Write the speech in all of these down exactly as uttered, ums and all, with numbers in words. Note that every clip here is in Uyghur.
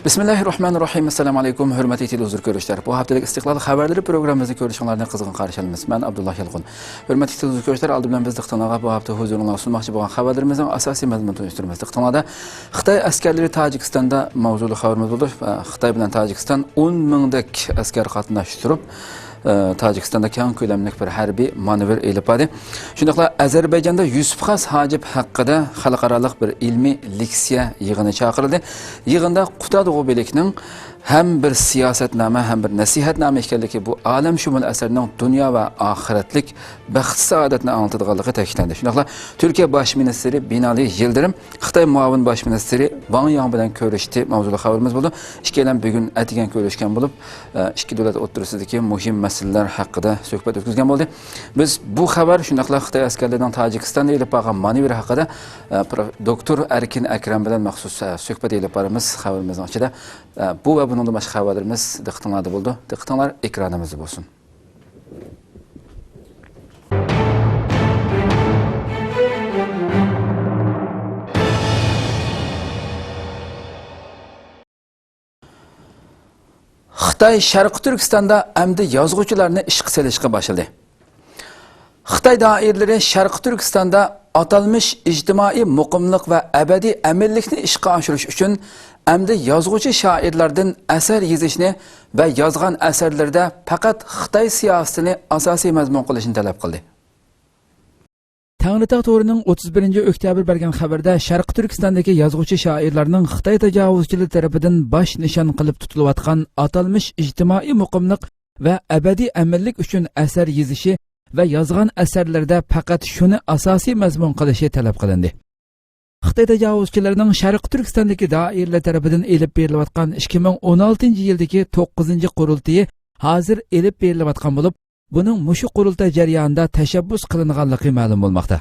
بىسمىللاھىررەھمانىررەھىم. ئەسسالامۇ ئەلەيكۇم، ھۆرمەتلىك تېلېۋىزور كۆرۈشلەر. بۇ ھەپتىلىك ئىستىقلال خەۋەرلىرى پروگراممىمىزنى كۆرۈشۈڭلارنى قىزغىن قارشى ئالىمىز. مەن ئابدۇللا يالقۇن. ھۆرمەتلىك تېلېۋىزور كۆرۈشلەر، ئالدى بىلەن بىز دىققىتىڭلارغا بۇ ھەپتە ھۇزۇرۇڭلارغا سۇنماقچى بولغان خەۋەرلىرىمىزنىڭ ئاساسىي مەزمۇنىنى تونۇشتۇرىمىز. دىققىتىڭلاردا خىتاي ئەسكەرلىرى تاجىكىستاندا ماۋزۇلۇق خەۋىرىمىز بولىدۇ. خىتاي بىلەن تاجىكىستان ئون مىڭدەك ئەسكەر قاتناشتۇرۇپ، ئە، تاجىكىستاندا كەڭ كۆلەملىك بىر ھەربىي مانېۋىر ئېلىپ باردى. شۇنداقلا ئەزەربەيجاندا يۈسۈپ خاس ھاجىپ ھەققىدە خەلقئارالىق بىر ئىلمىي لېكسىيە يىغىنى چاقىرىلدى. يىغىندا قۇتادغۇ بىلىكنىڭ ھەم بىر سىياسەتنامە، ھەم بىر نەسىھەتنامە ئىكەنلىكى، بۇ ئالەمشۇمۇل ئەسەرنىڭ دۇنيا ۋە ئاخىرەتلىك بەخت-سائادەتنى ئاڭلىتىدىغانلىقى تەكىتلەندى. شۇنداقلا تۈركىيە باش مىنىستىرى بىنالى يىلدىرىم خىتاي مۇئاۋىن باش مىنىستىرى ۋاڭ ياڭ بىلەن كۆرۈشتى ماۋزۇلۇق خەۋىرىمىز بولىدۇ. ئىككىيلەن بۈگۈن ئەتىگەن كۆرۈشكەن بولۇپ، ئىككى دۆلەت ئوتتۇرىسىدىكى مۇھىم مەسىلىلەر ھەققىدە سۆھبەت ئۆتكۈزگەن بولدى. بىز بۇ خەۋەر، شۇنداقلا خىتاي ئەسكەرلىرىنىڭ تاجىكىستاندا ئېلىپ بارغان مانېۋىرى ھەققىدە، ئە، پرو-، دوكتور ئەركىن ئەكرەم بىلەن مەخسۇس، ئە، سۆھبەت ئېلىپ بارىمىز. خەۋىرىمىزنىڭ ئىچىدە، ئە، بۇ ۋە بۇنىڭدىن باشقا خەۋەرلىرىمىز دىققىتىڭلاردا بولىدۇ. دىققىتىڭلار ئېكرانىمىزدا بولسۇن. خىتاي شەرقىي تۈركىستاندا ئەمدى يازغۇچىلارنى ئىشقا سېلىشقا باشلىدى. خىتاي دائىرىلىرى شەرقىي تۈركىستاندا ئاتالمىش ئىجتىمائىي مۇقىملىق ۋە ئەبەدىي ئەمىنلىكنى ئىشقا ئاشۇرۇش ئۈچۈن ئەمدى يازغۇچى شائىرلاردىن ئەسەر يېزىشنى ۋە يازغان ئەسەرلىرىدە پەقەت خىتاي سىياسىتىنى ئاساسىي مەزمۇن قىلىشنى تەلەپ قىلدى. تەڭرىتاغ تورىنىڭ ئوتتۇز بىرىنچى ئۆكتەبىر بەرگەن خەۋىرىدە، شەرقىي تۈركىستاندىكى يازغۇچى شائىرلارنىڭ خىتاي تاجاۋۇزچىلىرى تەرىپىدىن باش نىشان قىلىپ تۇتۇلۇۋاتقان ئاتالمىش ئىجتىمائىي مۇقىملىق ۋە ئەبەدىي ئەمىنلىك ئۈچۈن ئەسەر يېزىشى ۋە يازغان ئەسەرلىرىدە پەقەت شۇنى ئاساسىي مەزمۇن قىلىشى تەلەپ قىلىندى. خىتاي تاجاۋۇزچىلىرىنىڭ شەرقىي تۈركىستاندىكى دائىرىلەر تەرىپىدىن ئېلىپ بېرىلىۋاتقان ئىككى مىڭ ئون ئالتىنچى يىلدىكى توققۇزىنچى قۇرۇلتىيى ھازىر ئېلىپ بېرىلىۋاتقان بولۇپ، بۇنىڭ مۇشۇ قۇرۇلتاي جەريانىدا تەشەببۇس قىلىنغانلىقى مەلۇم بولماقتا.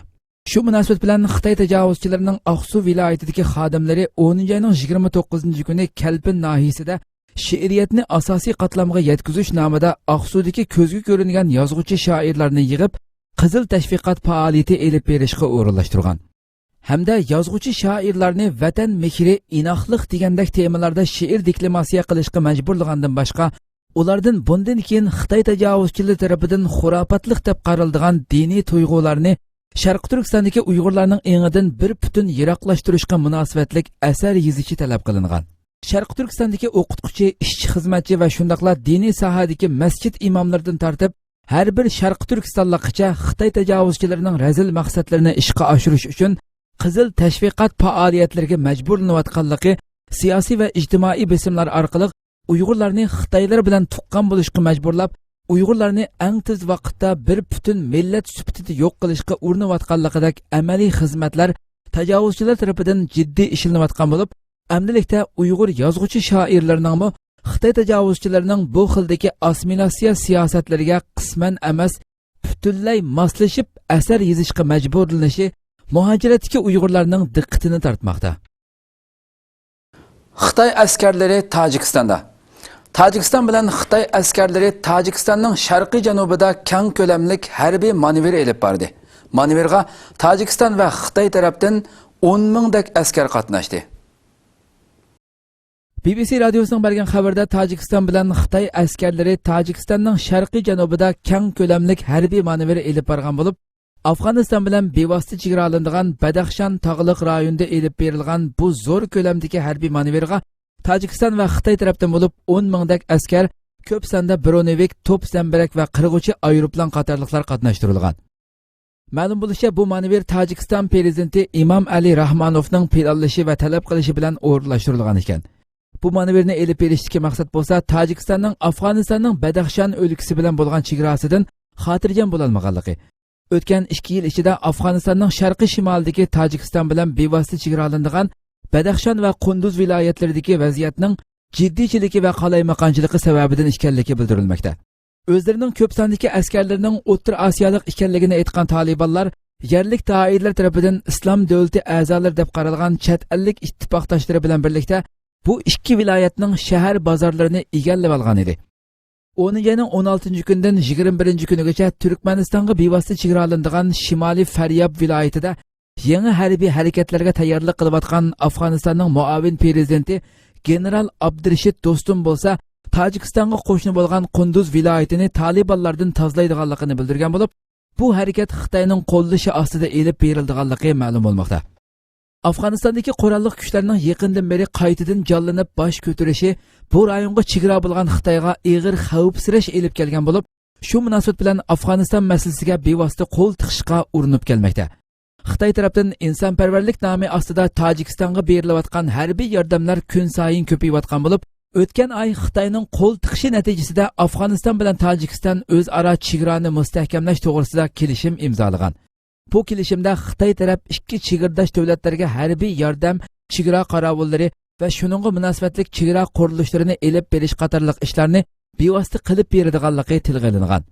شۇ مۇناسىۋەت بىلەن خىتاي تاجاۋۇزچىلىرىنىڭ ئاقسۇ ۋىلايىتىدىكى خادىملىرى ئونىنچى ئاينىڭ يىگىرمە توققۇزىنچى كۈنى كەلپىن ناھىيەسىدە شېئىرىيەتنى ئاساسىي قاتلامغا يەتكۈزۈش نامىدا ئاقسۇدىكى كۆزگە كۆرۈنگەن يازغۇچى شائىرلارنى يىغىپ، قىزىل تەشۋىقات پائالىيىتى ئېلىپ بېرىشقا ئورۇنلاشتۇرغان. ھەمدە يازغۇچى شائىرلارنى ۋەتەن مېھرى، ئىناقلىق دېگەندەك تېمىلاردا شېئىر دېكلاماتسىيە قىلىشقا مەجبۇرلىغاندىن باشقا، ئۇلاردىن بۇندىن كېيىن خىتاي تاجاۋۇزچىلىرى تەرىپىدىن خۇراپاتلىق دەپ قارىلىدىغان دىنىي تۇيغۇلارنى شەرقىي تۈركىستاندىكى ئۇيغۇرلارنىڭ ئېڭىدىن بىر پۈتۈن يىراقلاشتۇرۇشقا مۇناسىۋەتلىك ئەسەر يېزىشى تەلەپ قىلىنغان. شەرقىي تۈركىستاندىكى ئوقۇتقۇچى، ئىشچى-خىزمەتچى ۋە شۇنداقلا دىنىي ساھەدىكى مەسچىت ئىماملىرىدىن تارتىپ، ھەر بىر شەرقىي تۈركىستانلىققىچە خىتاي تاجاۋۇزچىلىرىنىڭ رەزىل مەقسەتلىرىنى ئىشقا ئاشۇرۇش ئۈچۈن قىزىل تەشۋىقات پائالىيەتلىرىگە مەجبۇرلىنىۋاتقانلىقى سىياسىي ۋە ئىجتىمائىي بېسىملار ئارقىلىق ئۇيغۇرلارنى خىتايلار بىلەن تۇغقان بولۇشقا مەجبۇرلاپ، ئۇيغۇرلارنى ئەڭ تېز ۋاقىتتا بىر پۈتۈن مىللەت سۈپىتىدە يوق قىلىشقا ئۇرۇنۇۋاتقانلىقىدەك ئەمەلىي خىزمەتلەر تاجاۋۇزچىلار تەرىپىدىن جىددىي ئىشلىنىۋاتقان بولۇپ، ئەمدىلىكتە ئۇيغۇر يازغۇچى شائىرلىرىنىڭمۇ خىتاي تاجاۋۇزچىلىرىنىڭ بۇ خىلدىكى ئاسسىمىلياتسىيە سىياسەتلىرىگە قىسمەن ئەمەس، پۈتۈنلەي ماسلىشىپ ئەسەر يېزىشقا مەجبۇرلىنىشى مۇھاجىرەتتىكى ئۇيغۇرلارنىڭ دىققىتىنى تارتماقتا. خىتاي ئەسكەرلىرى تاجىكىستاندا. تاجىكىستان بىلەن خىتاي ئەسكەرلىرى تاجىكىستاننىڭ شەرقىي جەنۇبىدا كەڭ كۆلەملىك ھەربىي مانېۋىر ئېلىپ باردى. مانېۋىرغا تاجىكىستان ۋە خىتاي تەرەپتىن ئون مىڭدەك ئەسكەر قاتناشتى. بى بى سى رادىيوسىنىڭ بەرگەن خەۋىرىدە، تاجىكىستان بىلەن خىتاي ئەسكەرلىرى تاجىكىستاننىڭ شەرقىي جەنۇبىدا كەڭ كۆلەملىك ھەربىي مانېۋىر ئېلىپ بارغان بولۇپ، ئافغانىستان بىلەن بىۋاسىتە چېگرالىنىدىغان بەدەخشان تاغلىق رايونىدا ئېلىپ بېرىلغان بۇ زور كۆلەمدىكى ھەربىي مانېۋىرغا تاجىكىستان ۋە خىتاي تەرەپتىن بولۇپ ئون مىڭدەك ئەسكەر، كۆپ ساندا برونېۋىك، توپ زەمبىرەك ۋە قىرغۇچى ئايروپىلان قاتارلىقلار قاتناشتۇرۇلغان. مەلۇم بولۇشىچە، بۇ مانېۋىر تاجىكىستان پىرېزىدېنتى ئىمام ئەلى راھمانوفنىڭ پىلانلىشى ۋە تەلەپ قىلىشى بىلەن ئورۇنلاشتۇرۇلغان ئىكەن. بۇ مانېۋىرنى ئېلىپ بېرىشتىكى مەقسەت بولسا، تاجىكىستاننىڭ ئافغانىستاننىڭ بەدەخشان ئۆلكىسى بىلەن بولغان چېگراسىدىن خاتىرجەم بولالمىغانلىقى، ئۆتكەن ئىككى يىل ئىچىدە ئافغانىستاننىڭ شەرقىي شىمالىدىكى تاجىكىستان بىلەن بىۋاسىتە چېگرالىنىدىغان بەدەخشان ۋە قۇندۇز ۋىلايەتلىرىدىكى ۋەزىيەتنىڭ جىددىيچىلىكى ۋە قالايمىقانچىلىقى سەۋەبىدىن ئىكەنلىكى بىلدۈرۈلمەكتە. ئۆزلىرىنىڭ كۆپ ساندىكى ئەسكەرلىرىنىڭ ئوتتۇرا ئاسىيالىق ئىكەنلىكىنى ئېيتقان تالىبانلار يەرلىك دائىرىلەر تەرىپىدىن ئىسلام دۆلىتى ئەزالىرى دەپ قارالغان چەت ئەللىك ئىتتىپاقداشلىرى بىلەن بىرلىكتە بۇ ئىككى ۋىلايەتنىڭ شەھەر بازارلىرىنى ئىگىلىۋالغان ئىدى. ئونىنچى ئاينىڭ ئون ئالتىنچى كۈنىدىن يىگىرمە بىرىنچى كۈنىگىچە تۈركمەنىستانغا بىۋاسىتە چېگرالىنىدىغان شىمالىي فەرياب ۋىلايىتىدە يېڭى ھەربىي ھەرىكەتلەرگە تەييارلىق قىلىۋاتقان ئافغانىستاننىڭ مۇئاۋىن پىرېزىدېنتى گېنېرال ئابدۇرېشىت دوستۇم بولسا تاجىكىستانغا قوشنا بولغان قۇندۇز ۋىلايىتىنى تالىبانلاردىن تازىلايدىغانلىقىنى بىلدۈرگەن بولۇپ، بۇ ھەرىكەت خىتاينىڭ قوللىشى ئاستىدا ئېلىپ بېرىلىدىغانلىقى مەلۇم بولماقتا. ئافغانىستاندىكى قوراللىق كۈچلەرنىڭ يېقىندىن بېرى قايتىدىن جانلىنىپ باش كۆتۈرۈشى بۇ رايونغا چېگرا بولغان خىتايغا ئېغىر خەۋپسىرەش ئېلىپ كەلگەن بولۇپ، شۇ مۇناسىۋەت بىلەن ئافغانىستان مەسىلىسىگە بىۋاسىتە قول تىقىشقا ئۇرۇنۇپ كەلمەكتە. خىتاي تەرەپتىن ئىنسانپەرۋەرلىك نامى ئاستىدا تاجىكىستانغا بېرىلىۋاتقان ھەربىي ياردەملەر كۈنسايىن كۆپىيىۋاتقان بولۇپ، ئۆتكەن ئاي خىتاينىڭ قول تىقىشى نەتىجىسىدە ئافغانىستان بىلەن تاجىكىستان ئۆزئارا چېگرانى مۇستەھكەملەش توغرىسىدا كېلىشىم ئىمزالىغان. بۇ كېلىشىمدە خىتاي تەرەپ ئىككى چېگرىداش دۆلەتلەرگە ھەربىي ياردەم، چېگرا قاراۋۇللىرى ۋە شۇنىڭغا مۇناسىۋەتلىك چېگرا قۇرۇلۇشلىرىنى ئېلىپ بېرىش قاتارلىق ئىشلارنى بىۋاسىتە قىلىپ بېرىدىغانلىقى تىلغا ئېلىنغان.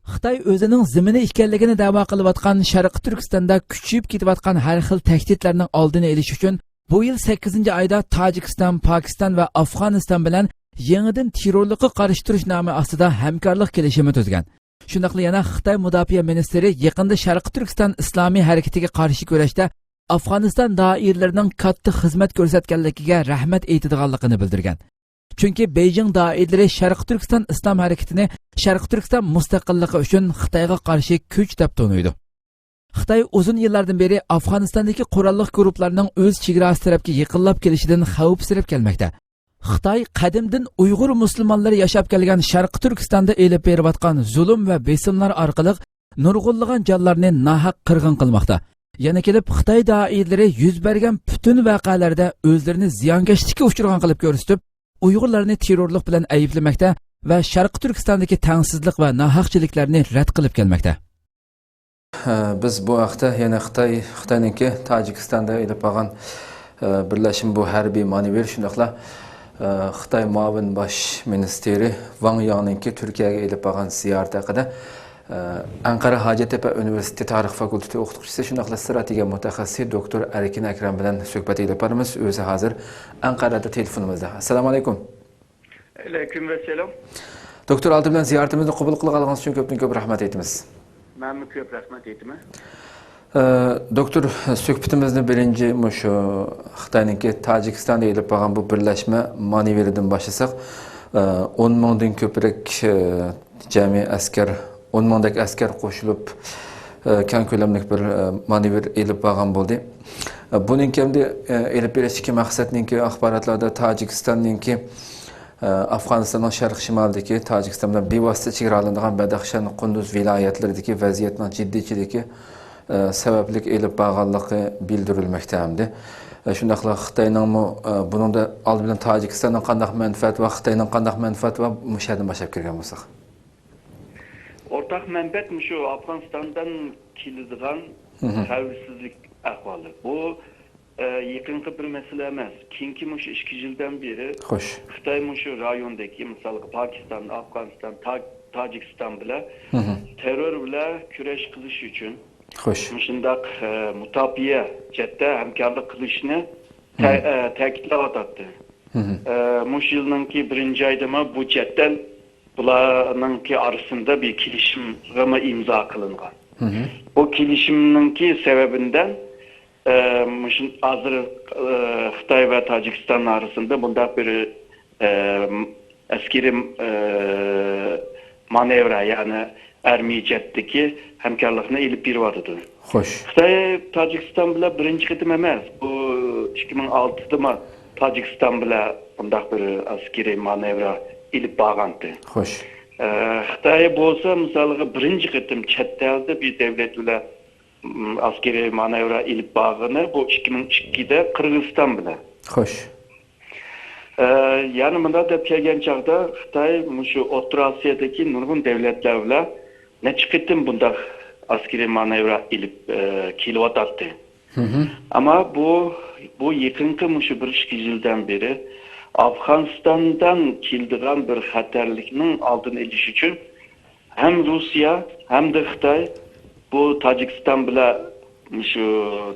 خىتاي ئۆزىنىڭ زېمىنى ئىكەنلىكىنى دەۋا قىلىۋاتقان شەرقىي تۈركىستاندا كۈچىيىپ كېتىۋاتقان ھەر خىل تەھدىتلەرنىڭ ئالدىنى ئېلىش ئۈچۈن بۇ يىل سەككىزىنچى ئايدا تاجىكىستان، پاكىستان ۋە ئافغانىستان بىلەن يېڭىدىن تېررورلۇققا قارشى تۇرۇش نامى ئاستىدا ھەمكارلىق كېلىشىمى تۈزگەن. شۇنداقلا يەنە خىتاي مۇداپىئە مىنىستىرى يېقىندا شەرقىي تۈركىستان ئىسلامىي ھەرىكىتىگە قارشى كۈرەشتە ئافغانىستان دائىرىلىرىنىڭ كاتتا خىزمەت كۆرسەتكەنلىكىگە رەھمەت ئېيتىدىغانلىقىنى بىلدۈرگەن. چۈنكى بېيجىڭ دائىرىلىرى شەرقىي تۈركىستان ئىسلام ھەرىكىتىنى شەرقىي تۈركىستان مۇستەقىللىقى ئۈچۈن خىتايغا قارشى كۈچ دەپ تونۇيدۇ. خىتاي ئۇزۇن يىللاردىن بېرى ئافغانىستاندىكى قوراللىق گۇرۇپپىلارنىڭ ئۆز چېگراسى تەرەپكە يېقىنلاپ كېلىشىدىن خەۋپسىرەپ كەلمەكتە. خىتاي قەدىمدىن ئۇيغۇر مۇسۇلمانلىرى ياشاپ كەلگەن شەرقىي تۈركىستاندا ئېلىپ بېرىۋاتقان زۇلۇم ۋە بېسىملار ئارقىلىق نۇرغۇنلىغان جانلارنى ناھەق قىرغىن قىلماقتا. يەنە كېلىپ خىتاي دائىرىلىرى يۈز بەرگەن پۈتۈن ۋەقەلەردە ئۆزلىرىنى زىيانكەشلىككە ئۇچرىغان قىلىپ كۆرسىتىپ، ئۇيغۇرلارنى تېررورلۇق بىلەن ئەيىبلىمەكتە ۋە شەرقىي تۈركىستاندىكى تەڭسىزلىك ۋە ناھەقچىلىكلەرنى رەت قىلىپ كەلمەكتە. بىز بۇ ھەقتە يەنە خىتاي، خىتاينىڭكى تاجىكىستاندا ئېلىپ بارغان، ئە، بىرلەشمە بۇ ھەربىي مانېۋىر، شۇنداقلا، ئە، خىتاي مۇئاۋىن باش مىنىستىرى ۋاڭ ياڭنىڭكى تۈركىيەگە ئېلىپ بارغان زىيارىتى ھەققىدە، ئە، ئەنقەرە ھاجەتتەپە ئۇنىۋېرسىتېتى تارىخ فاكۇلتېتى ئوقۇتقۇچىسى، شۇنداقلا ئىستراتېگىيە مۇتەخەسسىسى دوكتور ئەركىن ئەكرەم بىلەن سۆھبەت ئېلىپ بارىمىز. ئۆزى ھازىر ئەنقەرەدە تېلېفونىمىزدا. ئەسسالامۇ ئەلەيكۇم. ئەلەيكۇم ۋەسسالام. دوكتور، ئالدى بىلەن زىيارىتىمىزنى قوبۇل قىلغانلىقىڭىز ئۈچۈن كۆپتىن كۆپ رەھمەت ئېيتىمىز. مەنمۇ كۆپ رەھمەت ئېيتىمەن. ئە، دوكتور، سۆھبىتىمىزنى بىرىنچى مۇشۇ خىتاينىڭكى تاجىكىستاندا ئېلىپ بارغان بۇ بىرلەشمە مانېۋىرىدىن باشلىساق، ئە، ئون مىڭدىن كۆپرەك، ئە، جەمئىي ئەسكەر، ئون مىڭدەك ئەسكەر قوشۇلۇپ، ئە، كەڭ كۆلەملىك بىر، ئە، مانېۋىر ئېلىپ بارغان بولدى. ئە، بۇنىڭكى ئەمدى، ئە، ئېلىپ بېرىشتىكى مەقسەتنىڭكى ئاخباراتلاردا تاجىكىستاننىڭكى ئافغانىستاننىڭ شەرقىي شىمالىدىكى تاجىكىستان بىلەن بىۋاسىتە چېگرالىنىدىغان بەدەخشان، قۇندۇز ۋىلايەتلىرىدىكى ۋەزىيەتنىڭ جىددىيچىلىكى، ئە، سەۋەبلىك ئېلىپ بارغانلىقى بىلدۈرۈلمەكتە ئەمدى. ئە، شۇنداقلا خىتاينىڭمۇ، ئە، بۇنىڭدا ئالدى بىلەن تاجىكىستاننىڭ قانداق مەنپەئەتى بار، خىتاينىڭ قانداق مەنپەئەتى بار، مۇشۇ يەردىن باشلاپ كىرگەن بولساق. ئورتاق مەنپەئەت مۇشۇ ئافغانىستاندىن كېلىدىغان مھم. خەۋپسىزلىك ئەھۋالى. بۇ ئە، يېقىنقى بىر مەسىلە ئەمەس. كېيىنكى مۇشۇ ئىككى يىلدىن بېرى خوش. خىتاي مۇشۇ رايوندىكى، مىسالغا، پاكىستان، ئافغانىستان، تا-، تاجىكىستان بىلەن مھم. تېررور بىلەن كۈرەش قىلىش ئۈچۈن خوش. مۇشۇنداق، ئە، مۇداپىئە جەھەتتە ھەمكارلىق قىلىشنى تە-، مھم. ئە، تەكىتلەۋاتاتتى. مھم. ئە، مۇشۇ يىلنىڭكى بىرىنچى ئايدىمۇ بۇ جەھەتتىن بۇلارنىڭكى ئارىسىندا بىر كېلىشىمغىمۇ ئىمزا قىلىنغان. مھم. بۇ كېلىشىمنىڭكى سەۋەبىدىن ئە، مۇشۇ ھازىر، ئە، خىتاي ۋە تاجىكىستان ئارىسىندا بۇنداق بىر، ئە، ئەسكىرىي، ئە، مانېۋىر، يەنى ئارمىيە جەھەتتىكى ھەمكارلىقنى ئېلىپ بېرىۋاتىدۇ. خوش. خىتاي تاجىكىستان بىلەن بىرىنچى قېتىم ئەمەس. بۇ ئىككى مىڭ ئالتىدىمۇ تاجىكىستان بىلەن بۇنداق بىر ئەسكىرىي مانېۋىر ئېلىپ بارغانتى. خوش. ئە، خىتاي بولسا، مىسالغا، بىرىنچى قېتىم چەت ئەلدە بىر دۆلەت بىلەن م، ئەسكىرىي مانېۋىر ئېلىپ بارغىنى بۇ ئىككى مىڭ ئىككىدە قىرغىزىستان بىلەن. خوش. ئە، يەنى مۇنداق دەپ كەلگەن چاغدا خىتاي مۇشۇ ئوتتۇرا ئاسىيادىكى نۇرغۇن دۆلەتلەر بىلەن نەچچە قېتىم بۇنداق ئەسكىرىي مانېۋىر ئېلىپ، ئە، كېلىۋاتاتتى. مھم. ئەمما بۇ، بۇ يېقىنقى مۇشۇ بىر ئىككى يىلدىن بېرى ئافغانىستاندىن كېلىدىغان بىر خەتەرلىكنىڭ ئالدىنى ئېلىش ئۈچۈن ھەم روسىيە، ھەمدە خىتاي بۇ تاجىكىستان بىلەن مۇشۇ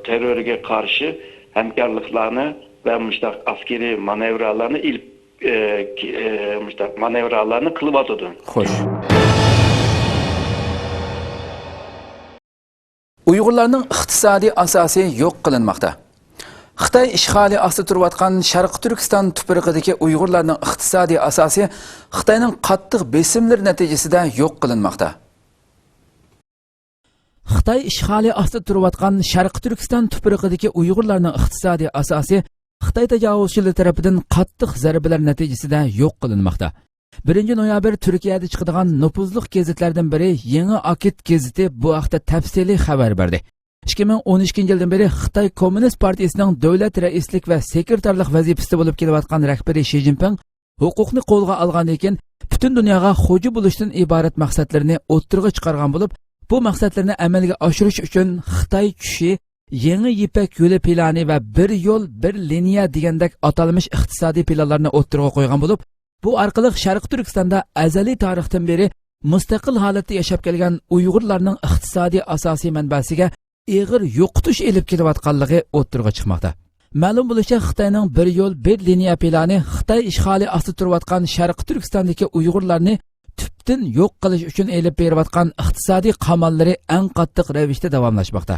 تېررورغا قارشى ھەمكارلىقلارنى ۋە مۇشۇنداق ئەسكىرىي مانېۋىرلارنى ئېلىپ، ئە، ك-، ئە، مۇشۇنداق مانېۋىرلارنى قىلىۋاتىدۇ. خوش. ئۇيغۇرلارنىڭ ئىقتىسادىي ئاساسى يوق قىلىنماقتا. خىتاي ئىشغالى ئاستىدا تۇرۇۋاتقان شەرقىي تۈركىستان تۇپرىقىدىكى ئۇيغۇرلارنىڭ ئىقتىسادىي ئاساسى خىتاينىڭ قاتتىق بېسىملىرى نەتىجىسىدە يوق قىلىنماقتا. خىتاي ئىشغالى ئاستىدا تۇرۇۋاتقان شەرقىي تۈركىستان تۇپرىقىدىكى ئۇيغۇرلارنىڭ ئىقتىسادىي ئاساسى خىتاي تاجاۋۇزچىلىرى تەرىپىدىن قاتتىق زەربىلەر نەتىجىسىدە يوق قىلىنماقتا. بىرىنچى نويابىر تۈركىيەدە چىقىدىغان نوپۇزلۇق گېزىتلەردىن بىرى يېڭى ئاكىت گېزىتى بۇ ھەقتە تەپسىلىي خەۋەر بەردى. ئىككى مىڭ ئون ئىككىنچى يىلدىن بېرى خىتاي كوممۇنىست پارتىيىسىنىڭ دۆلەت رەئىسلىك ۋە سېكرېتارلىق ۋەزىپىسىدە بولۇپ كېلىۋاتقان رەھبىرى شى جىنپىڭ ھوقۇقنى قولغا ئالغاندىن كېيىن، پۈتۈن دۇنياغا خوجا بولۇشتىن ئىبارەت مەقسەتلىرىنى ئوتتۇرىغا چىقارغان بولۇپ، بۇ مەقسەتلىرىنى ئەمەلگە ئاشۇرۇش ئۈچۈن خىتاي چۈشى، يېڭى يىپەك يولى پىلانى ۋە بىر يول، بىر لىنىيە دېگەندەك ئاتالمىش ئىقتىسادىي پىلانلارنى ئوتتۇرىغا قويغان بولۇپ، بۇ ئارقىلىق شەرقىي تۈركىستاندا ئەزەلىي تارىختىن بېرى مۇستەقىل ھالەتتە ياشاپ كەلگەن ئۇيغۇرلارنىڭ ئىقتىسادىي ئاساسىي مەنبەسىگە ئېغىر يوقىتىش ئېلىپ كېلىۋاتقانلىقى ئوتتۇرىغا چىقماقتا. مەلۇم بولۇشىچە، خىتاينىڭ بىر يول، بىر لىنىيە پىلانى خىتاي ئىشغالى ئاستىدا تۇرۇۋاتقان شەرقىي تۈركىستاندىكى ئۇيغۇرلارنى تۈپتىن يوق قىلىش ئۈچۈن ئېلىپ بېرىۋاتقان ئىقتىسادىي قاماللىرى ئەڭ قاتتىق رەۋىشتە داۋاملاشماقتا.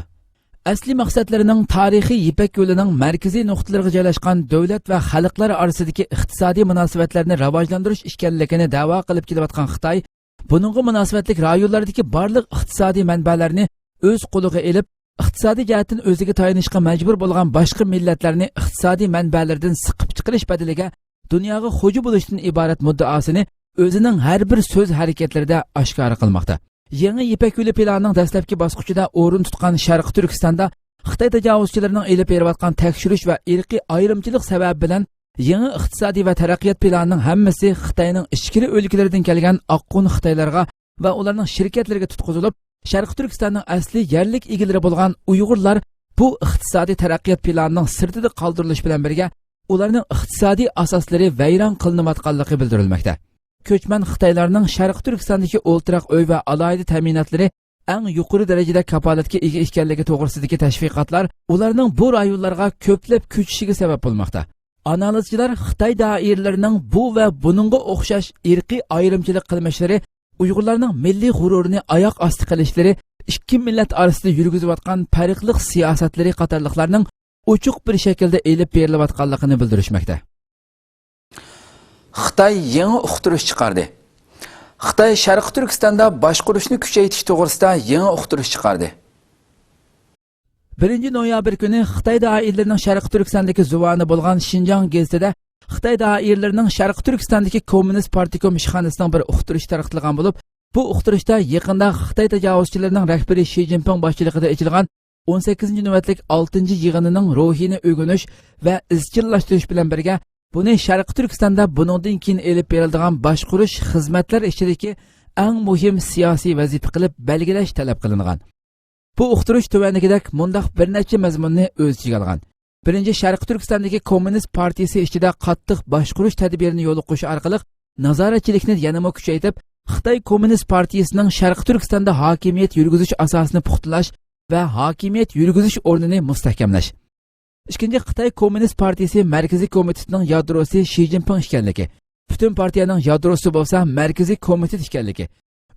ئەسلىي مەقسەتلىرىنىڭ تارىخىي يىپەك يولىنىڭ مەركىزىي نۇقتىلىرىغا جايلاشقان دۆلەت ۋە خەلقلەر ئارىسىدىكى ئىقتىسادىي مۇناسىۋەتلەرنى راۋاجلاندۇرۇش ئىكەنلىكىنى دەۋا قىلىپ كېلىۋاتقان خىتاي، بۇنىڭغا مۇناسىۋەتلىك رايونلاردىكى بارلىق ئىقتىسادىي مەنبەلەرنى ئۆز قولىغا ئېلىپ، ئىقتىسادىي جەھەتتىن ئۆزىگە تايىنىشقا مەجبۇر بولغان باشقا مىللەتلەرنى ئىقتىسادىي مەنبەلىرىدىن سىقىپ چىقىرىش بەدىلىگە دۇنياغا خوجا بولۇشتىن ئىبارەت مۇددىئاسىنى ئۆزىنىڭ ھەر بىر سۆز ھەرىكەتلىرىدە ئاشكارا قىلماقتا. يېڭى يىپەك يولى پىلانىنىڭ دەسلەپكى باسقۇچىدا ئورۇن تۇتقان شەرقىي تۈركىستاندا خىتاي تاجاۋۇزچىلىرىنىڭ ئېلىپ بېرىۋاتقان تەكشۈرۈش ۋە ئىرقىي ئايرىمچىلىق سەۋەبى بىلەن يېڭى ئىقتىسادىي ۋە تەرەققىيات پىلانىنىڭ ھەممىسى خىتاينىڭ ئىچكىرى ئۆلكىلىرىدىن كەلگەن ئاققۇن خىتايلارغا ۋە ئۇلارنىڭ شىركەتلىرىگە تۇتقۇزۇلۇپ، شەرقىي تۈركىستاننىڭ ئەسلى يەرلىك ئىگىلىرى بولغان ئۇيغۇرلار بۇ ئىقتىسادىي تەرەققىيات پىلانىنىڭ سىرتىدا قالدۇرۇلۇشى بىلەن بىرگە، ئۇلارنىڭ ئىقتىسادىي ئاساسلىرى ۋەيران قىلىنىۋاتقانلىقى بىلدۈرۈلمەكتە. كۆچمەن خىتايلارنىڭ شەرقىي تۈركىستاندىكى ئولتۇراق ئۆي ۋە ئالاھىدە تەمىناتلىرى ئەڭ يۇقىرى دەرىجىدە كاپالەتكە ئىگە ئىكەنلىكى توغرىسىدىكى تەشۋىقاتلار ئۇلارنىڭ بۇ رايونلارغا كۆپلەپ كۆچۈشىگە سەۋەب بولماقتا. ئانالىزچىلار خىتاي دائىرىلىرىنىڭ بۇ ۋە بۇنىڭغا ئوخشاش ئىرقىي ئايرىمچىلىق قىلمىشلىرى، ئۇيغۇرلارنىڭ مىللىي غۇرۇرىنى ئاياق ئاستى قىلىشلىرى، ئىككى مىللەت ئارىسىدا يۈرگۈزۈۋاتقان پەرقلىق سىياسەتلىرى قاتارلىقلارنىڭ ئوچۇق بىر شەكىلدە ئېلىپ بېرىلىۋاتقانلىقىنى بىلدۈرۈشمەكتە. خىتاي يېڭى ئۇقتۇرۇش چىقاردى. خىتاي شەرقىي تۈركىستاندا باشقۇرۇشنى كۈچەيتىش توغرىسىدا يېڭى ئۇقتۇرۇش چىقاردى. بىرىنچى نويابىر كۈنى خىتاي دائىرىلىرىنىڭ شەرقىي تۈركىستاندىكى زۇۋانى بولغان شىنجاڭ گېزىتىدە خىتاي دائىرىلىرىنىڭ شەرقىي تۈركىستاندىكى كوممۇنىست پارتكوم ئىشخانىسىنىڭ بىر ئۇقتۇرۇشى تارقىتىلغان بولۇپ، بۇ ئۇقتۇرۇشتا يېقىندا خىتاي تاجاۋۇزچىلىرىنىڭ رەھبىرى شى جىنپىڭ باشچىلىقىدا ئېچىلغان ئون سەككىزىنچى نۆۋەتلىك ئالتىنچى يىغىنىنىڭ روھىنى ئۆگىنىش ۋە ئىزچىللاشتۇرۇش بىلەن بىرگە، بۇنى شەرقىي تۈركىستاندا بۇنىڭدىن كېيىن ئېلىپ بېرىلىدىغان باشقۇرۇش خىزمەتلەر ئىچىدىكى ئەڭ مۇھىم سىياسىي ۋەزىپە قىلىپ بەلگىلەش تەلەپ قىلىنغان. بۇ ئۇقتۇرۇش تۆۋەندىكىدەك مۇنداق بىر نەچچە مەزمۇننى ئۆز ئىچىگە ئالغان. بىرىنچى، شەرقىي تۈركىستاندىكى كوممۇنىست پارتىيىسى ئىچىدە قاتتىق باشقۇرۇش تەدبىرىنى يولغا قويۇش ئارقىلىق نازارەتچىلىكنى يەنىمۇ كۈچەيتىپ، خىتاي كوممۇنىست پارتىيىسىنىڭ شەرقىي تۈركىستاندا ھاكىمىيەت يۈرگۈزۈش ئاساسىنى پۇختىلاش ۋە ھاكىمىيەت يۈرگۈزۈش ئورنىنى مۇستەھكەملەش. ئىككىنچى، خىتاي كوممۇنىست پارتىيىسى مەركىزىي كومىتېتىنىڭ يادروسى شى جىنپىڭ ئىكەنلىكى، پۈتۈن پارتىيەنىڭ يادروسى بولسا مەركىزىي كومىتېت ئىكەنلىكى.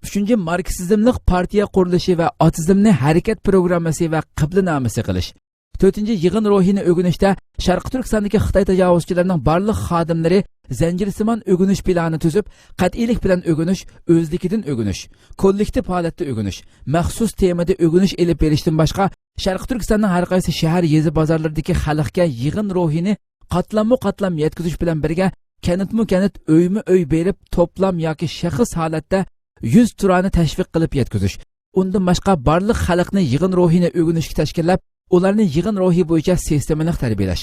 ئۈچىنچى، ماركسىزملىق پارتىيە قۇرۇلۇشى ۋە ئاتىزمنى ھەرىكەت پروگراممىسى ۋە قىبلىنامىسى قىلىش. تۆتىنچى، يىغىن روھىنى ئۆگىنىشتە شەرقىي تۈركىستاندىكى خىتاي تاجاۋۇزچىلىرىنىڭ بارلىق خادىملىرى زەنجىرسىمان ئۆگىنىش پىلانى تۈزۈپ، قەتئىيلىك بىلەن ئۆگىنىش، ئۆزلۈكىدىن ئۆگىنىش، كوللېكتىپ ھالەتتە ئۆگىنىش، مەخسۇس تېمىدا ئۆگىنىش ئېلىپ بېرىشتىن باشقا، شەرقىي تۈركىستاننىڭ ھەر قايسى شەھەر، يېزا، بازارلىرىدىكى خەلقكە يىغىن روھىنى قاتلاممۇ قاتلام يەتكۈزۈش بىلەن بىرگە، كەنتمۇ كەنت، ئۆيمۇ ئۆي بېرىپ، توپلام ياكى شەخس ھالەتتە يۈز تۇرانى تەشۋىق قىلىپ يەتكۈزۈش. ئۇندىن باشقا، بارلىق خەلقنى يىغىن روھىنى ئۆگىنىشكە تەشكىللەپ، ئۇلارنى يىغىن روھى بويىچە سىستېمىلىق تەربىيەلەش.